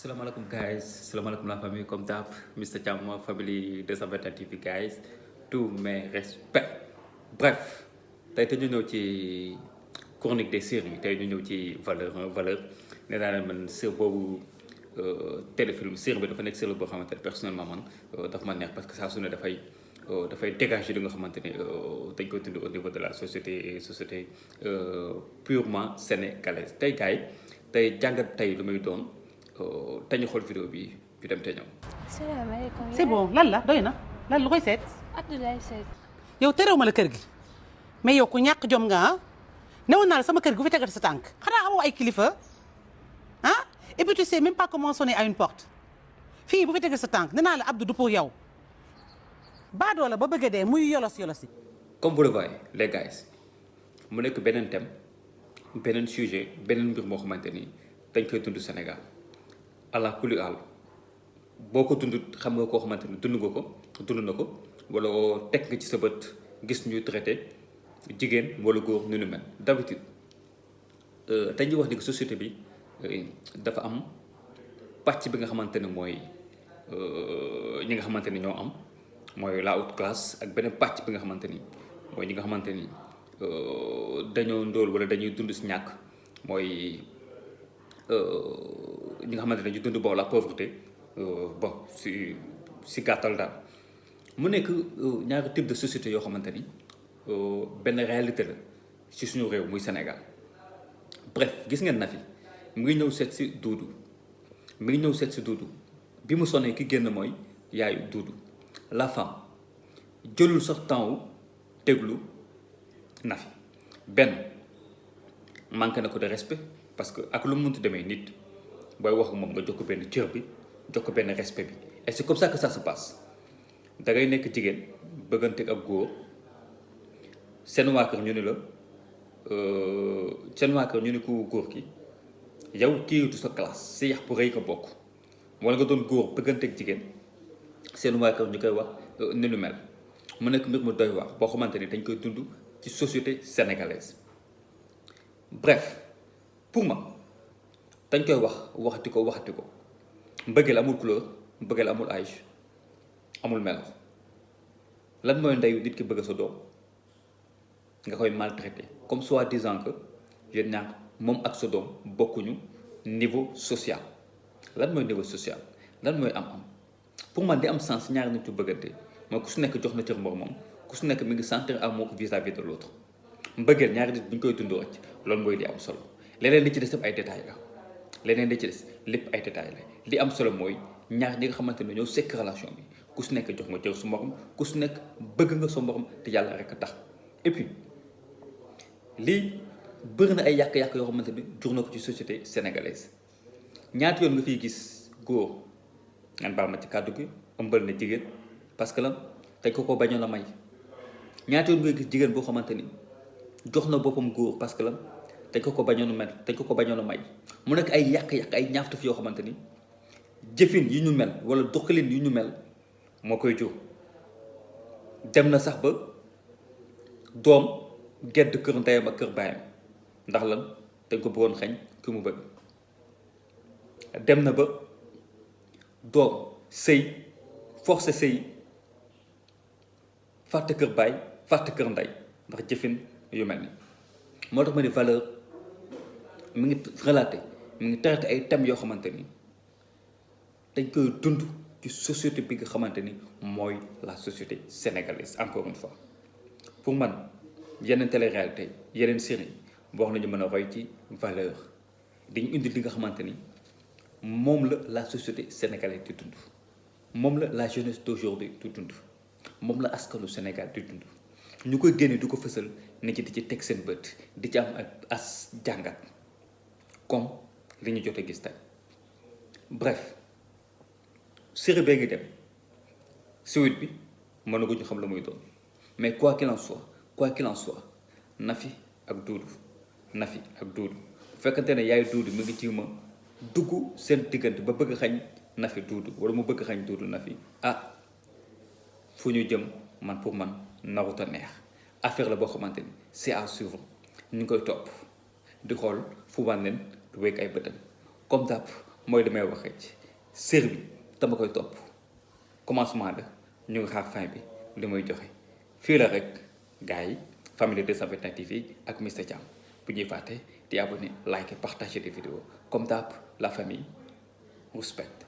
Assalamualaikum guys, Assalamualaikum la famille, comme d'hab, Mr. Cham, family de Savata TV guys, tous mes respects. Bref, tey ñu ñëw ci chronique des séries, tey ñu ñëw ci valeur nee naa leen man série boobu téléfilm série bi dafa nekk série boo xamante ne personnellement man dafa ma neex parce que saa su ne dafay dégager li nga xamante ne dañ koy tudd au niveau de la société purement sénégalaise tey gars yi tey jàngat tey lu muy doon. te ñu xool vidéo bi ñu dem te ñëw. salaamaaleykum. c'est bon lan la doy na lan lu koy seet. Abdoulaye Seck. yow terew ma la kër gi mais yow ku ñàkk jom nga ah newoon naa la sama kër gi bu fi tegati sa tànk xanaa amoo ay kilifa ah et puis tu sais même pas comment sonner à une porte fii bu fi tegati sa tànk nee naa la Abdou du pour yow baadoo la ba bëgg a dee muy yolos yolosi. comme vous le voyez les gars mu nekk beneen thème beneen sujet beneen mbir moo xamante ni dañ koy dund Sénégal. allah kulli àll boo ko dund xam nga koo xamante ni dund na ko wala teg nga ci sa bët gis ñuy traité jigéen wala góor nu nu mel d'habitude dañuy wax ni que société bi dafa am pàcc bi nga xamante ne mooy ñi nga xamante ni ñoo am mooy la haute classe ak beneen pàcc bi nga xamante ni mooy ñi nga xamante ni dañoo ndóol wala dañuy dund si ñàkk mooy. ñi nga xamante ne ñu dund bon la pauvreté bon si gàttal daal mu nekk ñaari type de société yoo xamante ni benn réalité la ci suñu réew muy Sénégal bref gis ngeen na fi mu ngi ñëw seet si Doudou bi mu sonné ki génn mooy yaayu Doudou la femme jëlul sax temps wu déglu na fi benn manqué na ko de respect parce que ak lu mu mënti demee nit booy wax moom nga jox ko benn cër bi jox ko benn respect bi et c'est comme ça que ça se passe da ngay nekk jigéen bëgganteeg ak góor seen waa kër ñu ne la seen waa kër ñu ne ku góor ki yow kii du sa classe si yax bu rëy ko bokk wala nga doon góor bëgganteeg jigéen seen waa kër ñu koy wax ni lu mel mu nekk mbir mu doy wax boo xamante ni dañ koy dund ci société sénégalaise bref. pour moi dañ koy waxati ko mbëggeel amul couleur mbëggeel amul âge amul melo lan mooy ndeyu nit ki bëgg sa doom nga koy maltraité comme soi-disant que yéen ñaar moom ak sa doom bokkuñu niveau social lan mooy niveau social lan mooy am pour man di am sens ñaar nit yu bëggante mooy ku su nekk jox na cër moromam ku su nekk mi ngi sentir amour vis-à-vis de l'autre mbëggeel ñaari nit bu ñu koy dundoo rek loolu mooy di am solo. leneen li ci des lépp ay détails ay détails la li am solo mooy ñaar ñi nga xamante ne ñoo sekk relation bi ku su nekk jox nga cër su morom ku su nekk bëgg nga sa morom te yàlla rek a tax et puis lii bëri na ay yàq-yàq yoo xamante ni jur na ko ci société sénégalaise ñaata yoon nga fiy gis góor ngeen baal ma ci kàddu gi ëmbal na jigéen parce que lan dañ ko bañoon a may ñaata yoon nga gis jigéen boo xamante ni jox na boppam góor parce que lan dañ ko bañoon a may mu nekk ay yàq-yàq ay ñaaftaf yoo xamante ni jëfin yi ñu mel wala doxalin yu ñu mel moo koy jur dem na sax ba doom gedd kër ndeyam ak kër baayam ndax lan dañ ko bëggoon xañ ki mu bëgg dem na ba doom sëy forcé sëy fàtte kër baay fàtte kër ndey ndax jëfin yu mel ni moo tax ma ni valeur mi ngi relaté mi ngi traité ay thèmes yoo xamante ni dañ koy dund ci société bi nga xamante ni mooy la société sénégalaise encore une fois pour man yeneen télé-réalité yeneen série boo xam ne ñu mën a roy ci valeur dañu indi li nga xamante ni moom la société sénégalaise di dund moom la jeunesse d'aujourd'hui di dund moom la askanu Sénégal di dund ñu koy génne du ko fësal nit ci di ci teg seen bët di ci am ak as jàngat comme li ñu jot a gis tey bref série bee ngi dem suite bi mënaguñu xam la muy doon mais quoi qu'il en soit Nafi ak Doudou bu fekkante ne yaay Doudou mi ngi ci ma dugg seen diggante ba bëgg xañ Nafi Doudou wala mu bëgg xañ Doudou Nafi fu ñu jëm man pour man narut a neex affaire la boo xamante ni c'est à suivre ñu ngi koy topp di xool fu wan leen du wékk ay bëtam comme d'hab mooy li may wax rek série bi dama koy topp commencement la ñu ngi xaar fin bi li may joxe fii la rek gars yi famille 221 TV ak Mister Thiam bu ñuy fàtte di abonné like partager des vidéos comme d'hab la famille respecte.